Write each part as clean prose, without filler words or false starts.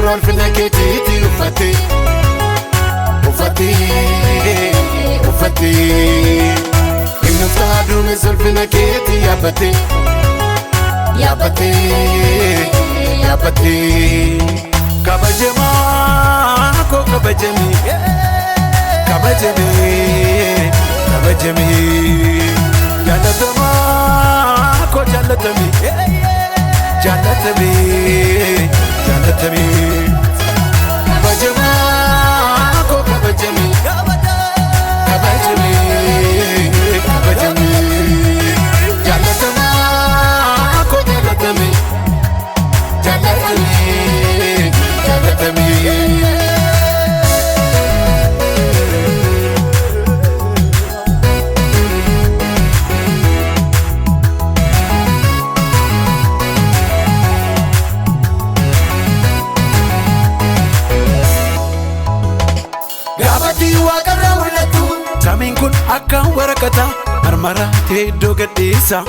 Gurra ulfina keetiitti uffattee uffattee uffattee inni uffataa duumessa ulfina keetti yaabbattee yaabbattee yaabbattee. Kabajamaa koo kabajamii kabajamii kabajamii jaalatamaa koo jaalatamii jaalatamii jaalatamii kabajamaa koo kabajamii kabajamii kabajamii jaalatamaa koo jaalatamii jaalatamii jaalatamii. Gaafatti waaqarraa mul'atu. Samiin kun akka waraqata marmaraatee iddoo gadhiisa.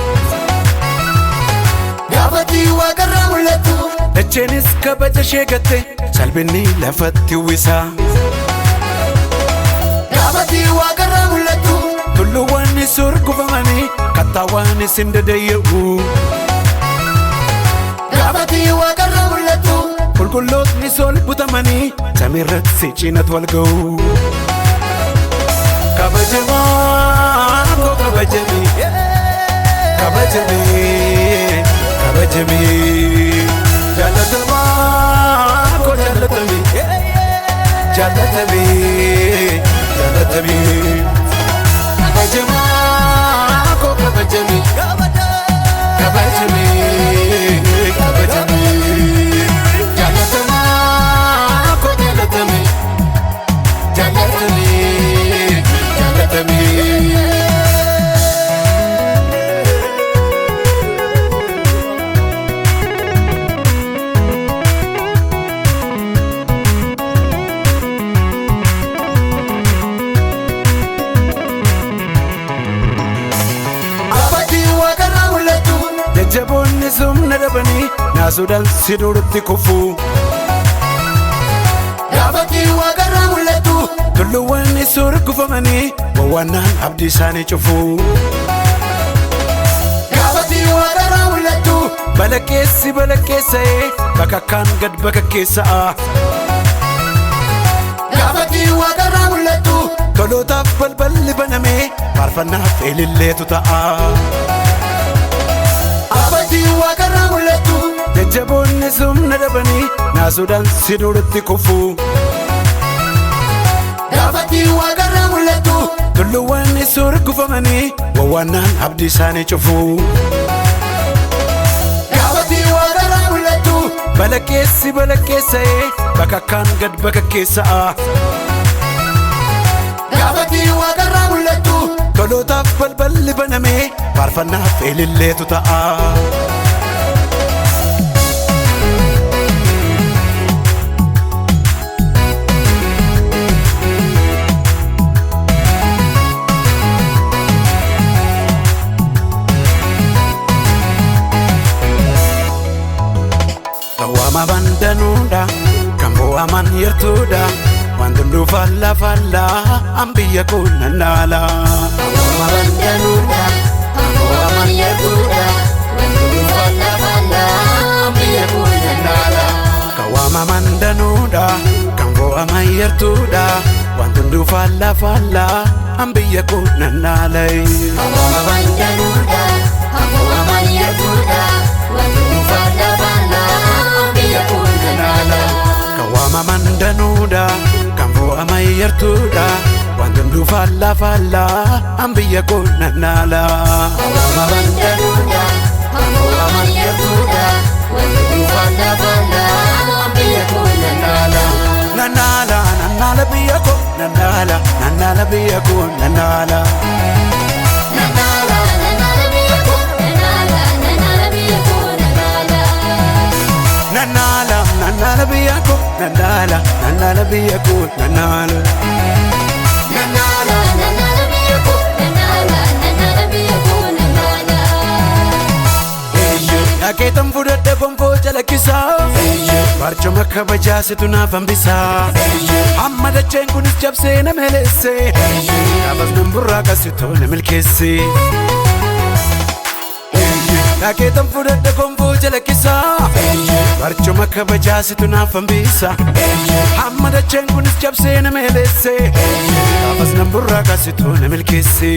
Gaafatti waaqarraa mul'atu. Dacheenis kabaja ishee gatte salphinni lafatti uwwisa. Gaafatti waaqarraa mul'atu. Tulluuwwan surgufamanii kattaawwanis hin dadayya'u. Gaafatti waaqarraa mul'atu. Qulqullootni sol butamanii samiirratti cinatti wal ga'u. Kabajamaa koo kabajamii kabajamii kabajamii jaalatamaa koo jaalatamii jaalatamii jaalatamii kabajamaa koo kabajamii kabajamii kabajamii jaalatamaa koo jaalatamii jaalatamii jaalatamii. Gaafatti waaqarraa mul'atu. Jajjaboonni sumna dhabanii naasuudhaan si duratti kufu. Gaafatti waaqarraa mul'atu. Tulluuwwan surgufamanii wawwaannaan abdii isaanii cufu. Gaafatti waaqarraa mul'atu. Balakkeessi balakkeessa'ee bakakkaan gad bakakkeessa'a. Gaafatti waaqarraa mul'atu. Tolootaaf balballi banamee faarfannaaf ililleetu ta'a. Gaafatti waaqarraa mul'atu. Jajjaboonni sumna dhabanii naasuudhaan si duratti kufu. Gaafatti waaqarraa mul'atu. Tulluuwwan surgufamanii wawwaannaan abdii isaanii cufu. Gaafatti waaqarraa mul'atu. Balakkeessi balakkeessa'ee bakakkaan gad bakakkeessa'a. Gaafatti waaqarraa mul'atu. Tolootaaf balballi banamee faarfannaaf ililleetu ta'a. Waamaman danuudha kan bo'aman yartuudha wanti hunduu faallaa faallaa an biyya koo nannaala. Waamaman danuudha kan bo'aman yartuudha wanti hunduu faallaa faallaa an biyya koo nannaala. Kan waamaman danuudha kan bo'aman yartuudha wanti hunduu faallaa faallaa an biyya koo nannaala. Waamaman danuudha kan bo'aman yartuudha wanti hunduu faallaa faallaa an biyya koo nannaala. Kan waamaman danuudha kan bo'aman yartuudha wanti hunduu faallaa faallaa an biyya koo nannaala. Waamaman danuudha kan bo'aman yartuudha wanti hunduu faallaa faallaa an biyya koo nannaala. Nannaala nannaala biyya koo nannaala nannaala biyya koo nannaala. Nannaala nannaala biyya koo nannaala nannaala biyya koo nannaala. Nannaala nannaala biyya koo nannaala nannaala biyya koo nannaala. Nannaala nannaala biyya koo nannaala nannaala biyya koo nannaala. Dhaqeetan fudhadhe gonfoo calaqqisaa. Barcuma kabajaa situ naaf hambisaa. Hamma dacheen kunis cabsee na meleesse. Gaafas nan burraaqa situ na milkeesse. Dhaqeetan fudhadha gonfoo jalakkisaa. Barcuma kabajaa situ naaf hambisa. Hamma dacheen kunis cabsee na meleesse. Gaafas nan burraaqa situ na milkeesse.